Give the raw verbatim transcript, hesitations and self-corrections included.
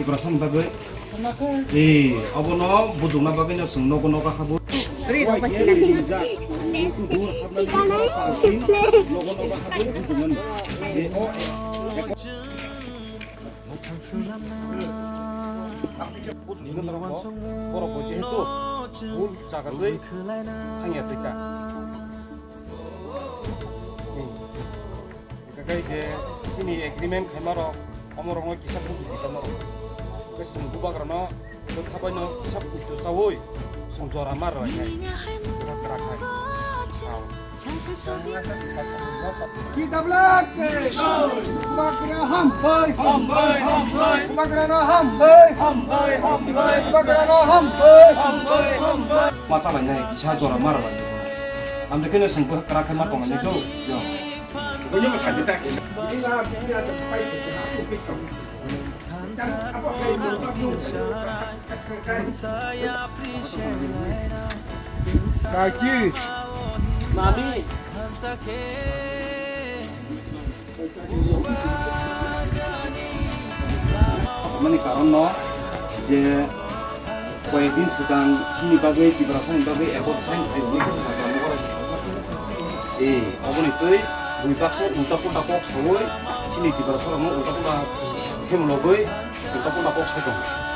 Tiprasani bagwi. Ee, abono bujukna bagwino chwng nogo nogo habo. Nogo nogo habo bujukmani. Ee, o, ee. Borok bo jehetu bul jaga twi thangya twi kha. Hwnkhe je chini agreement khaima rok, omo rokno kisa buji di tamo rok. Hwnkhe chwng bubagrano bwkha baino kisa buji chaui chwng jora ma rwlai nai. Bwkha kwrak hai. Ki tabla ke? Bubagra hambai. Hambai, hambai. Bubagrano hambai. Hambai, hambai. Bubagrano hambai. Hambai, hambai. Ma chalai nai, kisa jora ma rwlai nai. Amde kene seng bwkha kwrak hai ma tongmani do. Yo. Kaki. Mami. Mani karon no je koyek din swkang chini bagwi Tiprasa ni bagwi abort sign khai hwnwi kok sa tamo. Ee, oboni twi bui baksa ulta pulta kok saui chini Tiprasa rokno ulta pulta khemlogwi ulta pulta kok sai tongo.